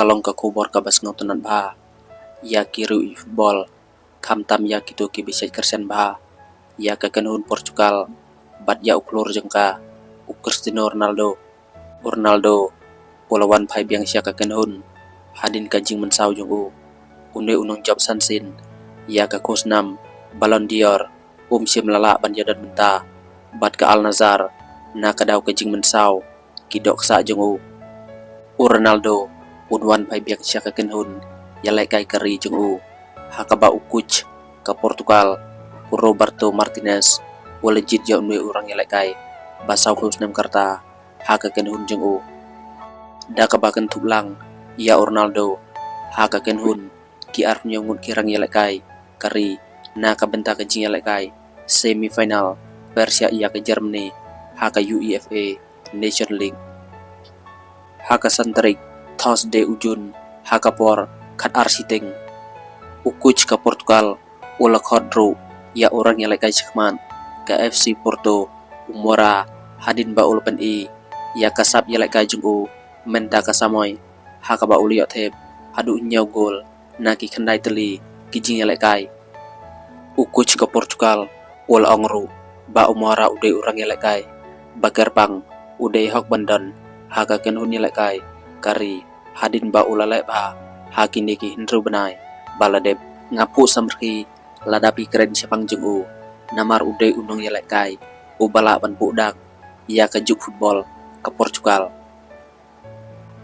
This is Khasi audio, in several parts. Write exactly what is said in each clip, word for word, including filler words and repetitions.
ka long ka khubor kaba sngewtynnat bha ïa ki riew football, khamtam ïa kito kiba shait kyrshan bha ïa ka kynhun Portugal bad ïa u khlur jong ka, u Cristiano Ronaldo. U Ronaldo u la wan phai biang sha ka kynhun hadien ka jingmynsaw jong u. Une u nongjop san sien ïa ka khusnam Ballon d'Or um shym la lah ban ïadon bynta bad ka Al Nassr na ka daw ka jingmynsaw ki dohksah jong u. U Ronaldo un wan phai biang sha ka kynhun ïalehkai ka ri jong u, ha kaba u coach ka Portugal, u Roberto Martinez, u la jied ïa une u rangïalehkai ba sawphew snem ka rta ha ka kynhun jong u. Da kaba kynthup lang ïa u Ronaldo ha ka kynhun, ki arphew hynñiew ngut ki rangïalehkai ka ri na ka bynta ka jingïalehkai semi final pyrshah ïa ka Germany ha ka UEFA Nation League. Ha ka san tarik Thursday u June, ha ka por khatar shiteng, u coach ka Portugal u la khot ruh ïa u rangïalehkai shakhmat ka FC Porto, u Moura, hadien ba u la pyni ïa ka sap ïalehkai jong u mynta ka samoi, ha kaba u la ïoh thep haduh hynñiew gol na ki khyndai tylli ki jingïalehkai. U coach ka Portugal u la ong ruh ba u Moura u dei u rangïalehkai ba kyrpang, u dei hok ban don ha ka kynhun ïalehkai ka ri hadien ba u la leh bha ha kine ki hynriew bnai ba la dep. Nga phuh samrkhie lada phi kren shaphang jong u, namar u dei u nongïalehkai uba lah ban buh dak ïa ka juk football ka Portugal.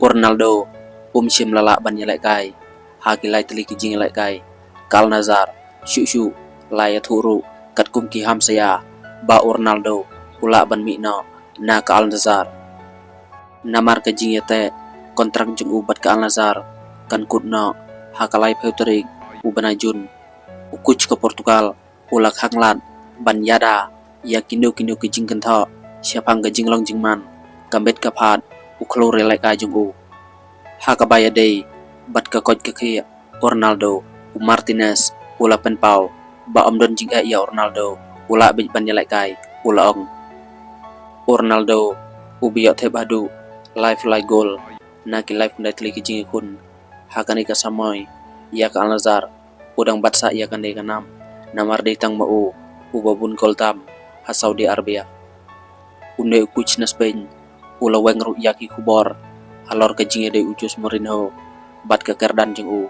U Ronaldo um shym la lah ban ïalehkai ha ki lai tylli ki jingïalehkai ka Al Nassr, shuh shuh la ïathuh ruh katkum ki hamsaïa ba u Ronaldo u lah ban mih noh na ka Al Nassr. Namar ka jingïateh kontrak jong u bad ka Al Nassr kan kut noh ha ka laiphew tarik u bnai June, u coach ka Portugal u la khanglad ban ïada ïa kino kino ki jingkynthoh shaphang ka jinglong jingman ka met ka phad u khlur ïalehkai jong u. Ha kaba ïadei bad ka koit ka khiah u Ronaldo, u Martinez u la pynpaw ba ym don jingeh ïa u Ronaldo, u lah beit ban ïalehkai, u la ong. U Ronaldo uba ïoh thep haduh laiphew lai gol na ki laiphew khyndai tylli ki jingïakhun ha kane ka samoi ïa ka Al Nassr, u dang bat sah ïa kane ka nam namar dei tang ma u uba bun gol tam ha Saudi Arabia. Une u coach na Spain u la weng ruh ïa ki khubor halor ka jingïadei u Jose Mourinho bad ka kyrdan jong u,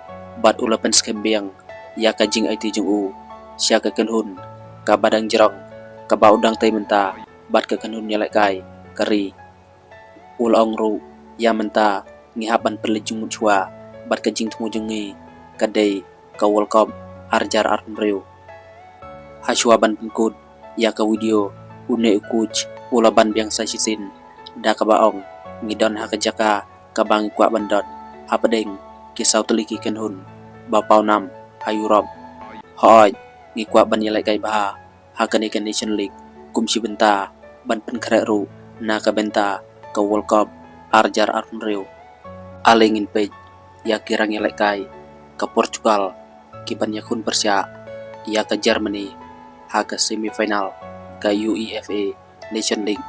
bad u la pynskhem biang ïa ka jingaiti jong u sha ka kynhun kaba dang jrong, kaba u dang tei mynta bad ka kynhun ïalehkai ka ri. U la ong ruh, ïa mynta ngi hap ban pynleit jingmut shuwa bad ka jingthmu jong ngi ka dei ka World Cup ar hajar arphew hynriew. Ha shuwa ban pynkut ïa ka video, une u coach u la ban biang sa shisien da kaba ong, ngi don ha ka jaka kaba ngi kwah ban don hapdeng ki saw tylli ki kynhun ba pawnam ha Europe. Hooid, ngi kwah ban ïalehkai bha ha kane ka Nation League kum shi bynta ban pynkhreh ruh na ka bynta ka World Cup ar hajar arphew hynriew. Ale ngin peit ïa ki rangïalehkai ka Portugal ki ban ïakhun pyrshah ïa ka Germany ha ka semi final ka UEFA Nation League.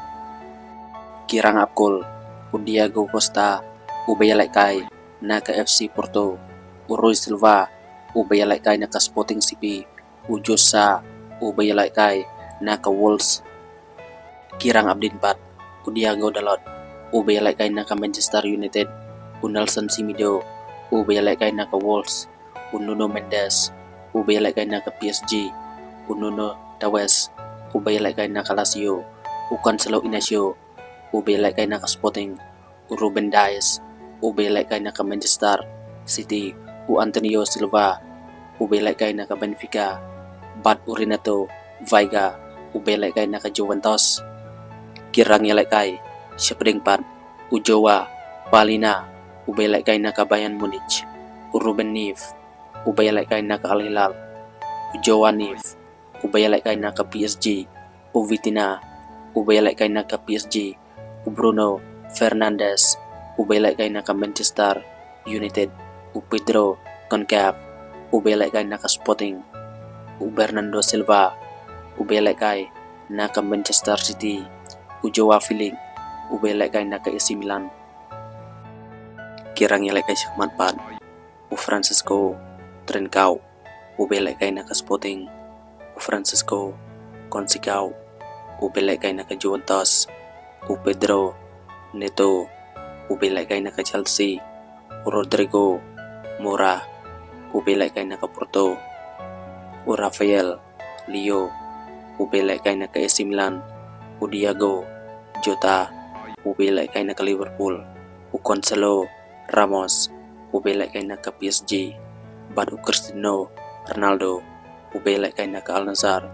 Ki rangap kol: u Diego Costa uba ïalehkai na ka FC Porto, u Rui Silva uba ïalehkai na ka Sporting C P, u Jose Sa uba ïalehkai na ka Wolves. Ki rangap dien pat: u Diogo Dalot uba ïalehkai na ka Manchester United, u Nelson Semedo uba ïalehkai na ka Wolves, u Nuno Mendes uba ïalehkai na ka P S G, u Nuno Tavares uba ïalehkai na ka Lazio, u Cancelo Inácio uba ïalehkai na ka Sporting, u Ruben Dias uba ïalehkai na ka Manchester City, u Antonio Silva uba ïalehkai na ka Benfica, bad u Renato Veiga uba ïalehkai na ka Juventus. Ki rangïalehkai shapdeng pat: u Joao Palhinha uba ïalehkai na ka Bayern Munich, u Ruben Neves uba ïalehkai na ka Al Hilal, u João Neves uba ïalehkai na ka P S G, u Vitinha uba ïalehkai na ka P S G, u Bruno Fernandes uba ïalehkai na ka Manchester United, u Pedro Goncalves uba ïalehkai na ka Sporting, u Bernardo Silva uba ïalehkai na ka Manchester City, u Joao Felix uba ïalehkai na ka A C Milan. ki rang ïalehkai shakhmat pat. U Francisco Trincao, u ba ïalehkai na ka Sporting. U Francisco Conceição, u ba ïalehkai na ka Juventus. U Pedro Neto, u ba ïalehkai na ka Chelsea. U Rodrigo Mora, u ba ïalehkai na ka Porto. U Rafael Leao, u ba ïalehkai na ka A C Milan. U Diogo Jota, u ba ïalehkai na ka Liverpool. U Gonzalo Ramos, u ba ïalehkai na ka P S G. Bad u Cristiano Ronaldo, u ba ïalehkai na ka Al Nassr.